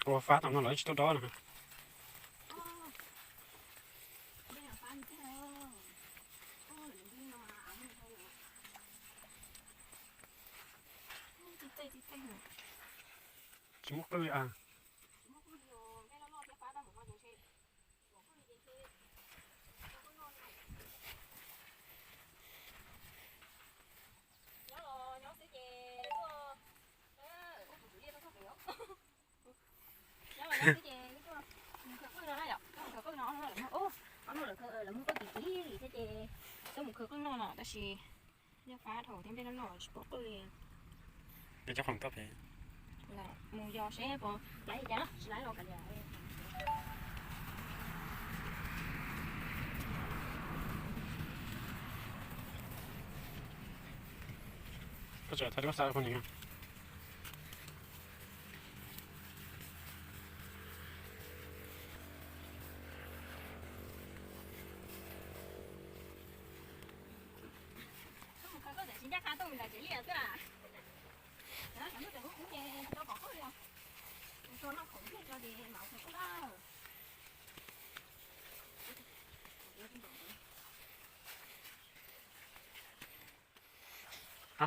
Ua fab tom no los tsis tuaj dob no. Tsis muaj qwj li a. Mus khaws qwj no na yom, mus khaws qwj no, lawv muab qwj kim kim li thiab ces tuaj mus khaws qwj noj no tab sis liaj fab dhau thiab nplej loj loj tsis pom qwj li. Mus yos seb puas laib li cas, tsis laib los kav liam. Koj tseem thaij duab xa ua ni.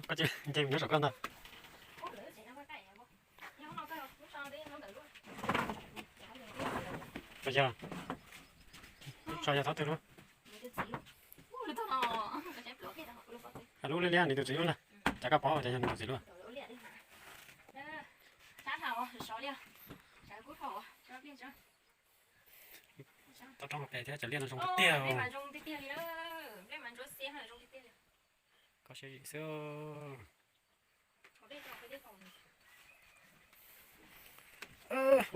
Koj nce nyob saum koj ntag. Yog, so yog thaub twg lub? Hais lub liab liab nws tus txiv lub ntag. Cas koj paub cas yog nws tus txiv lub? Tau roob hauv pes thiab cov liaj no zoo tiag tiag. Koj siab zim xwb.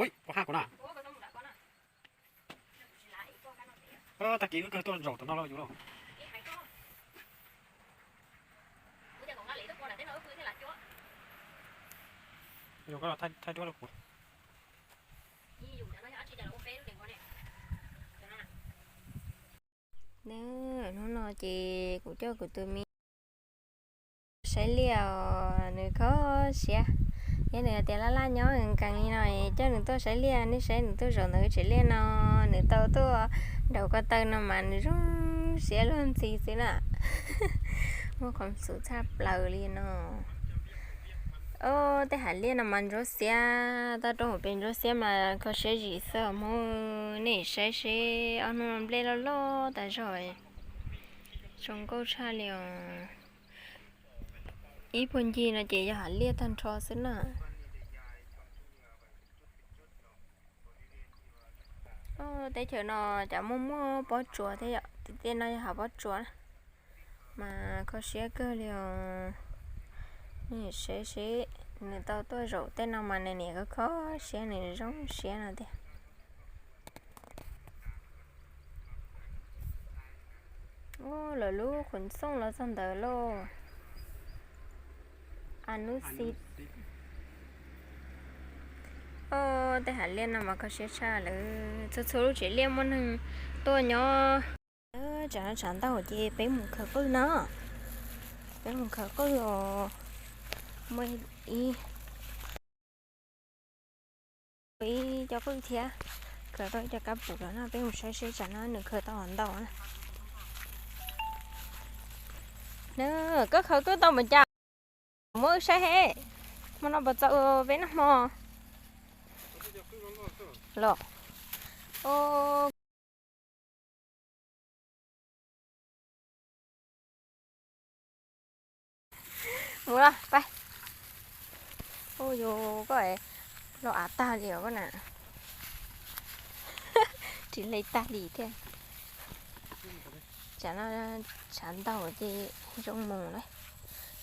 Ui, puas haj kuv na. Tag kis wb kawg tuaj zaum tom no lauj yus lauj. Yog koj los thaij duab rau kuv. Hnub no ces kuv coj kuv tus me saib liaj os, nws kho siab. Yog nws hais tias laj laj nyob nkees li no, coj nws tuaj saib liaj, nej saib nws tuaj zaum ntawm tsev liaj no, nws tau tuaj nraum ko taw no mas nws zoo siab luag ntxhi xwb na. Muaj qhov xum tshaj plaws li no. Ob, tej hav liaj no mas ntsuab xiab, toj roob hauv pes ntsuab xiab mas kho siab zim xwb os Hmoob. Nej saib seb ob hnub no nplej loj loj tas zog, zoo nkauj tshaj li os. Ib puag ncig no ces yog hav liaj tag nrho xwb na. Teb chaws no cas muaj muaj pob tsuas thiab yom, tim tej no yog hav pob tsuas na. Mas kho siab kawg li os. Nej saib seb, nws tau tuaj zaum tej no mas nws niam kho kho siab, nws zoo siab no tiag. Ub, lawv lub qhov xooj los txog ntawd lauj. Anub xi. Ob, tej hav liaj no mas kho siab tshaj lawm. Txhua txhua lub tsev liaj muaj neeg tuaj nyob. Tsam no tshav ntuj ces peb mus khaws qwj no. Peb mus khaws qwj os. Muaj ib, ib co qwj thiab, khaws tau ib co kab pum los no, peb mus saib seb tsam no nws khaws tau ntau na. Koj khaws qwj tau npaum cas? Muab wb saib he. Hmo no puas txaus peb noj hmo los? Mus los pais. Ua yus koj los av tag li os koj na. Tsis hle tag li thiab. Tsam no tshav ntuj ces zoo mus lawm.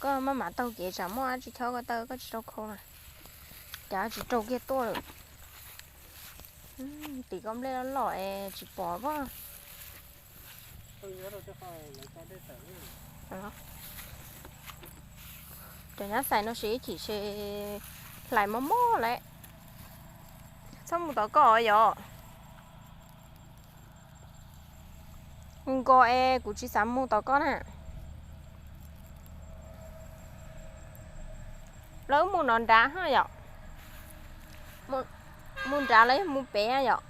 Koj maj mam taug kev tsam muaj dab tsi chob koj taw koj tsis tau kho na. Cas tsis raug kiag tuaj lawm. Tim koj nplej loj loj es tsis pom pob. Cov nyab xais no ces ib chim ces hlais mob mob lawm. Txhob mus tom koj yom. Nkaus es kuv tsis xav mus tom koj na. Lawv mus no nrad ho yom. Mus nrad los yog mus pem yom?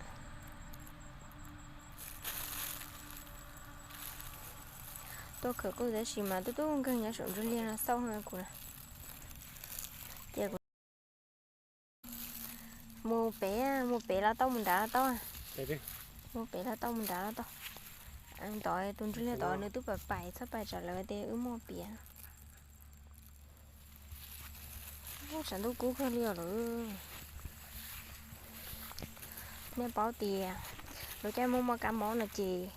Tuaj khawv qwj tab sis mas tub tub nkeeg nyob saum ntsuj liag no xauj kuv na. Ces kuv mus pem, mus pem los tau mus nrad los tau. Mus pem los tau mus nrad los tau. Ntov tus ntsuj liag tod nws twb pais pais txhob pais tsam lawv tias wb muaj piav. Tshav ntuj kub kawg li os lawm. Nej paub tias lub caij muaj muaj kab mob no ces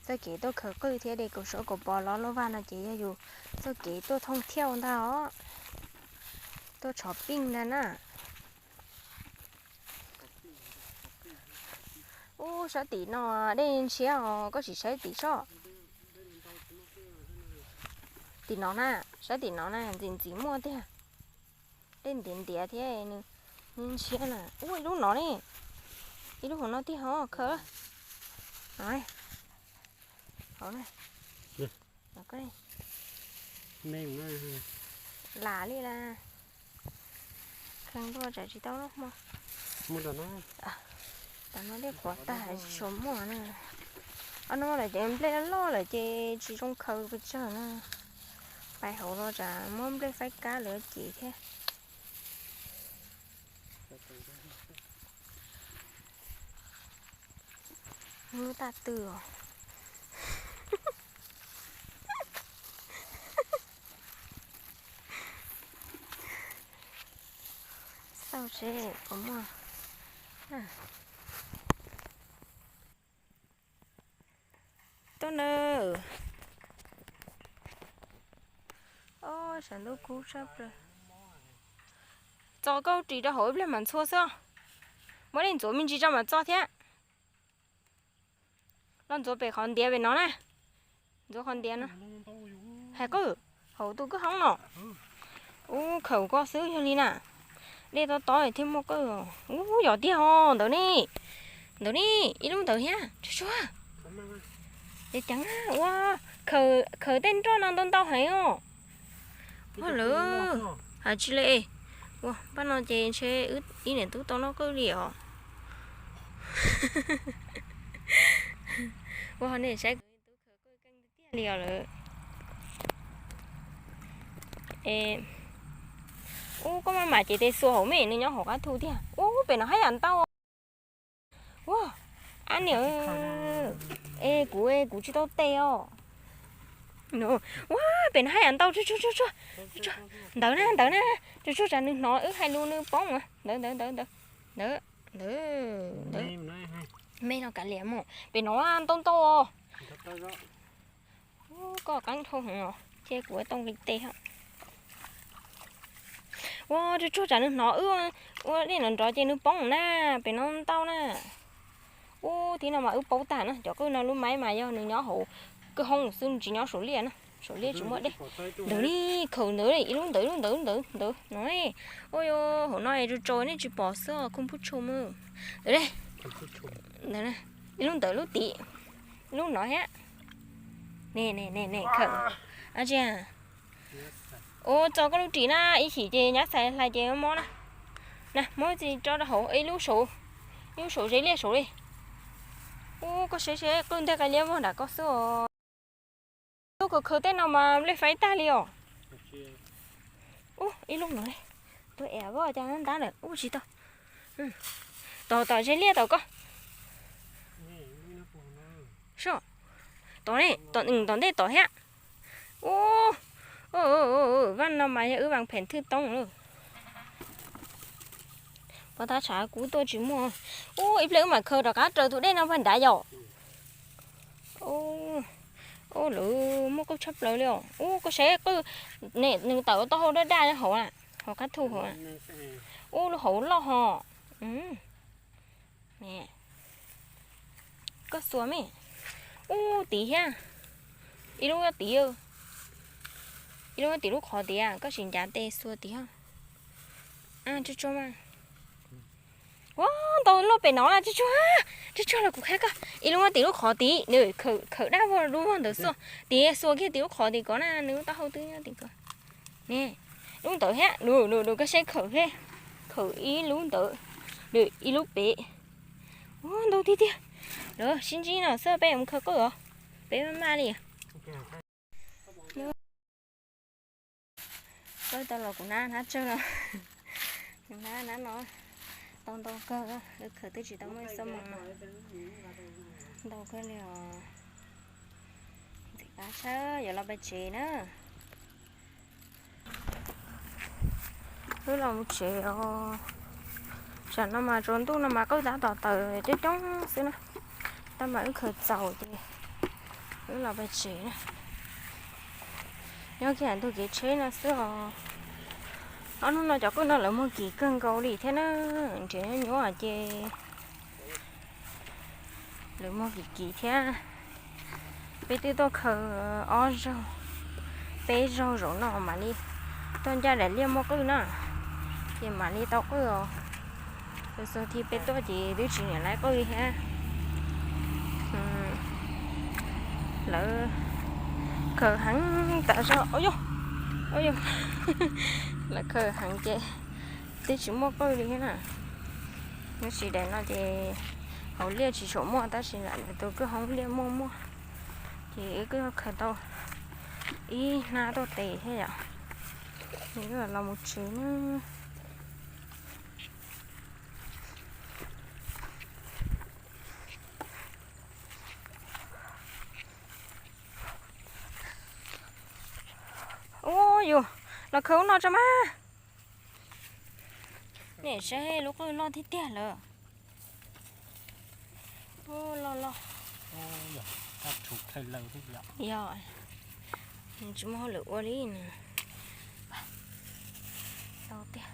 txoj kev tuaj khawv qwj thiab de kaum suab kaum pos los loj vaj no ces yog yus txoj kev tuaj thooj thiauj ntag os. Tuaj tshov pij ntag na. Ub, sab tim no dej ntshiab os, koj sim saib tim soj. Tim no na, sab tim no na ntxim ntxim muaj tiag. Dej ntiav ntiav thiab nws ntshiab na. Ub, ib lub no ne, ib lub hauv no tiag hov khaws. Hauv na. Lam li las. Kheev dua tsam tsis tau lub hmo. Tam no dej qhuav tag tsis tshua muaj na. Ob hnub lawm ces nplej loj lawm ces tsis zoo khaws pes tsawg na. Pais hauv los tsam muab nplej faib kab lawv ces thiab. Lub taj twg os. Xauj seb puas muaj. Tuaj nawb. Ob, sab ntuj kub tshaj plaws. Txo koj ris rau hauv ib pliag mam ntxhua xwb. Muab dej ntxuav me ntsis tso mam txo thiab. Los ntxuav pem qhov ntiav pem no na. Ntxuav qhov ntiav no. Hais qwj, hauv tus kwj hoob no. Ub, khaws koj xwb yog li na. Dej tob tob thiaj muaj qwj. Ub, yog tiag os, ntawd ne. Ntawd ne, ib lub ntawd thiab, tsuag tsuag. Ceev ceev ua, khaws tej nroj no ntau ntau heev os. Ua lawm, hais tsis le. Ua paj no ces ntshe wb ib niam tub tau noj qwj li os. Ua nej saib tiag li os lawm. Ub, koj maj mam ces tes xuas hauv me, nws nyob hauv qab thu tiag. Ub, pem no haj yam ntau. Ua, ab niam, es kuv, es kuv tsis tau tes os. Ua, pem no haj yam ntau, tsuag tsuag, ntawd na, ntawd na, tsuag tsuag tsam nws hnov wb hais lus nws poob. Ntawd, ntawd, ntawd, ntawd, ntawd, ntawd, ntawd. Me no kav liam mus, pem no ntau ntau os. Koj qeeb dhau heev os, ces kuv tau nqis tes. Ua, tsuag tsuag tsam nws hnov wb ua dej nrov nrov ces nws poob na, pem no ntau na. Ub, thib no mas wb paub tag na, cov qwj no lub maib mas yog nws nyob hauv kwj hoob xwb, nws tsis nyob saum liaj na, saum liaj tsis muaj dej. Ntawd li, khaws ntawd, ib lub ntawd, ib lub ntawd, ntawd, ntawd no. Ua, hauv no tso tso nej tsis pom xwb, khooj phuj tshum. Ntawd, ib lub ntawd lub tim, lub no thiab. Ne ne ne ne, khaws. Ab tsi, ua, txo koj lub ris na, ib chim ces nyab xais hlais ces mob na. Na, muab txi tso rau hauv ib lub saum, ib lub saum ze liaj saum li. Ub, koj saib seb qwj nteg qai liab vog nram koj xwb os. Lub khaws khaws tej no mas nplej faib tag li os. Ub, ib lub no, tuaj ev voj cas ntab lawm, ub tsis tau. Tom tom ze liaj tom koj. Tom ne, tom ntej tom thiab. Ub, vaj no mas yog wb vas phem thwj toob lawm. Pov tab tshav kub tuaj tsis muaj. Ub, ib pliag wb mam khaws rov qab raws tus dej no pag nrad yom. Ub, lawv muaj qwj tshaj plaws li os. Ub, koj saib qwj, nws tawm taub hau daj daj hauv, hauv qab thu hauv. Ub, lub hauv loj hos. Koj xuas me. Ub, tid thiab. Ib lub tid, ib lub tim lub qhov tid, koj sim ncav tes xuas tid. Tsuag tsuag mas. Ua, ntau loj pem no, tsuag tsuag, tsuag tsuag los kuv qhia koj. Ib lub tim lub qhov tid, nws khaws daj vog lub vog ntawd xuas. Tid xuas kiag tim lub qhov tid ko na, nws lub taub hau twb nyob tim ko. Ne, lub ntawd thiab, nws nws nws koj saib khaws thiab. Khaws ib lub ntawd. Lwm ib lub pem. Ua ntau tiag tiag. Lawv sib ntsib no xwb peb yuav mus khaws qwj os. Peb maj maj li. Qwj tau los kuv nab hnab tsawg no. Kuv nab hnab no tau ntau kawg, wb khaws twb tsis tau muaj ib xuab moos no. Ntau kawg li os. Ntxim qab tshaj, yuav los pem tsev na. Wb los mus tsev os. Tsam no mas tsaus ntuj no mas qwj tab tom tawm coob coob xwb na. Tab mas wb khaws txaus ces wb los pem tsev na. Nyob kiag ntug kev tsheb no xwb os. Ob hnub no cov qwj no lawv muag kim kawg nkaus li thiab na. Nrhiav nyuaj nyuaj ces lawv muag kim kim thiab. Peb twb tuaj khaws ob zaug, peb zaug zaum no mam li tuaj ncaj daim liaj muaj qwj na, ces mam li tau qwj os. Txhua txhua thi peb tuaj ces twb tsis niam laiv qwj li thiab. Lawv khaws heev tas zog, lawv khaws heev ces twb tsis muaj qwj li thiab na. Tab sis daim no ces hauv liaj tsis tshua muaj tab sis lam lawv tus kwj hoob liaj muaj muaj. Ces wb twb khaws tau ib hnab tuaj tes thiab yom. Ces wb los mus tsev na. Ub yus, los khaws ub no tso mas. Niam saib lub qwj loj tiag tiag lawm. Loj loj. Yog, tsis muaj hauj lwm ua li na. Tau tiag.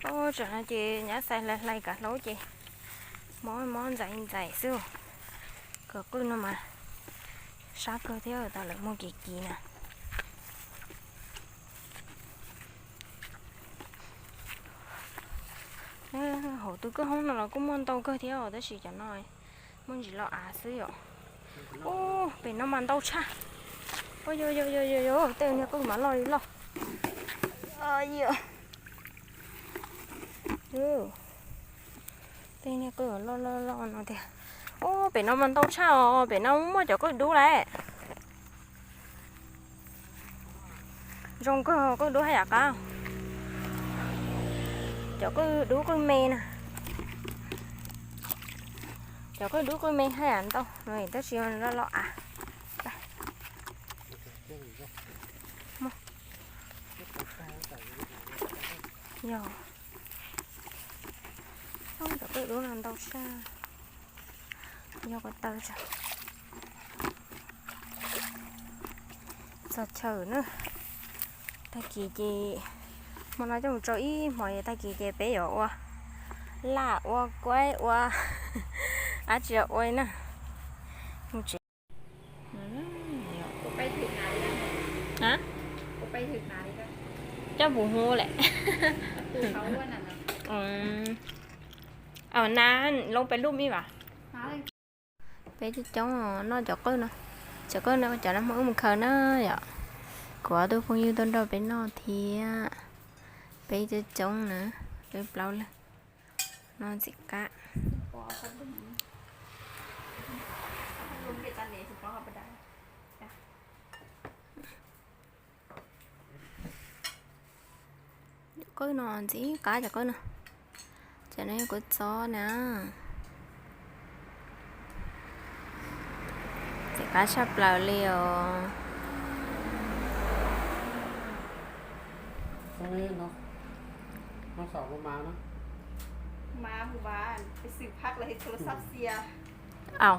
Ub, tsam no ces nyab xais hlais hlais kav hlaub ces mob mob ntxais ntxais xwb. Khaws qwj no mas sab kawg thiab, tau lawv muag kim kim na. Hauv tus kwj hoob no los kuj muaj ntau kawg thiab os, tab sis cov no muaj ntsis loj av xwb yom. Ub, pem no mas ntau tshaj. Ub, yog yog yog yog, tej niag qwj mas loj li loj. Tej niag qwj loj loj loj no tiag. Ub, pem no mas ntau tshaj os, pem no muaj cov qwj dub lawm. Zoo kawg, qwj dub haj yam qab. Cov qwj dub qwj me na. Cov qwj dub qwj me haj yam ntau, tab sis loj loj av. Yog, cov qwj dub no ntau tshaj. Yog ko taw tso. Txog chaw na. Tag kis ces hmo no coj mus tsau ib hmos, tag kis ces peb yuav ua laj ua kuaib ua dab tsi ua na. Mus tsev. Coj puv hu lawm. Au na, loo peb lub mi vas. Peb coob coob noj cov qwj no. Cov qwj no cov no hmo wb mus khaws na yom. Kuv ob tug phooj ywg tuaj nrog peb noj thiab. Peb coob coob na, peb plaub leeg. Noj ntxim qab. Cov qwj no ntxim qab cov qwj no. Cov no yog kuv txob na. Ntxim qab tshaj plaws li os. Au,